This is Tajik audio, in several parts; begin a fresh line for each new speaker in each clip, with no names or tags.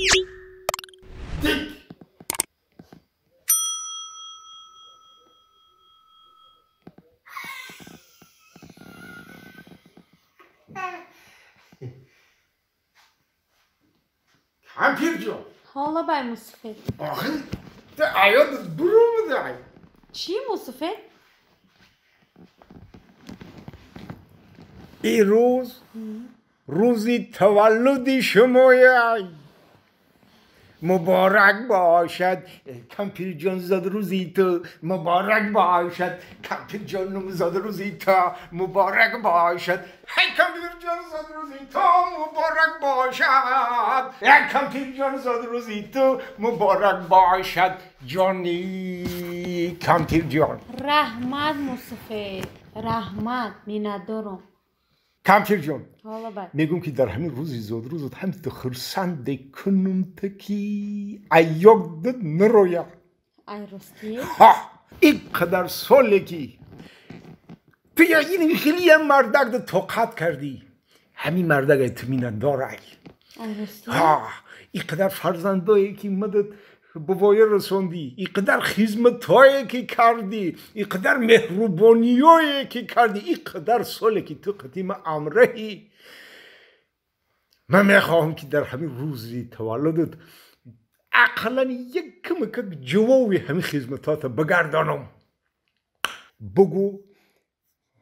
Тик. Кампир ҷон.
Ҳола бай мусафед.
Охи ту аёдат бурумудай.
Чӣ мусафед?
Ин рӯз рӯзи таваллуди шумояй. Муборак бошад кампирҷон, зодрӯзи ту муборак бошад. Кампирҷонум, зодрӯзи ту муборак бошад. Ҳай кампирҷон, зодрӯзи ту муборак бошад. Ай кампирҷон, зодрӯзи ту муборак бошад. Ҷони кампирҷон.
Раҳмат мусафед, раҳмат, миннатдорам.
Кампирҷон, мегӯм ки дар ҳамин рӯзи зодрӯзат ҳамто хурсанде кунум та ки айёдат нарояд.
Ай ростӣ?
Ҳа, ин қадар соле ки ту я ин хеле мардак тоқат кардӣ, ҳамин мардак ту миннатдорай.
Ай ростӣ?
Ҳа, ин қадар фарзандое ки мадад ба воя расондӣ, ин қадар хизматҳое ки кардӣ, ин қадар меҳрубониҳое ки кардӣ, ин қадар соле ки ту қадима амраҳӣ, ман мехоҳам ки дар ҳамин рӯзи таваллудат ақаллан якмакак ҷавоби ҳамин хизматҳота бигардонам. Бугӯ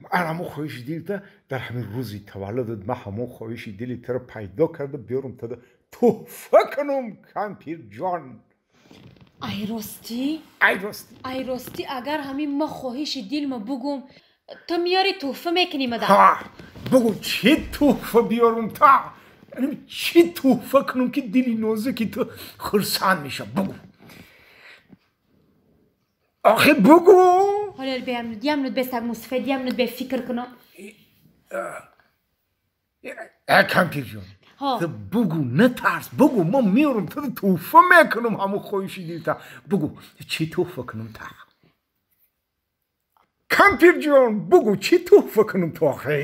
ман ҳамон хоҳиши дилта дар ҳамин рӯзи таваллудат ман ҳамон хоҳиши дили туро пайдо карда биёрам тада тӯҳфа кунам кампирҷон.
Ай ростӣ?
Ай ростӣ.
Ай ростӣ, агар ҳамин ма хоҳиши дилма бугум, ту меёри тӯҳфа мекунӣ мада?
Ҳа, бугу чӣ тӯҳфа биёрум та? Яъне чӣ тӯҳфа кунам ки дили нозуки ту хурсанд мешавад? Бугу. Охи бугу.
Ҳоло биям, ям нуд бестак мусафед, ям нуд бе фикр кунам.
Э кампирҷон. Ту бугу, натарс, бугу, ман меорам ту тӯҳфа мекунам ҳамон хоҳиши дилта. Бугу, чӣ тӯҳфа кунам та? Кампирҷон, бугу, чӣ тӯҳфа кунам ту охи?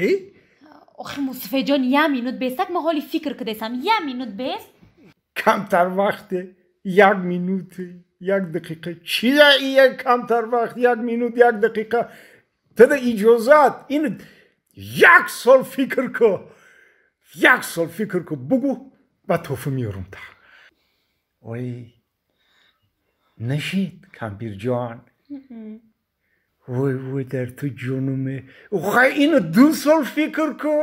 Охи мусафедҷон, як минут бестак, ман ҳоли фикр кудесам, як минут бест.
Камтар вақте, як минуте, як дақиқа. Чия ия камтар вақт, як минут, як дақиқа? Тада иҷозат, ин як сол фикр ку. Як сол фикр ку, бугу, ба тӯҳфа меорам та. Ой, нашид кампирҷон. Вой, вой, дар ту ҷонуме. Хай ину 2 сол фикр ку.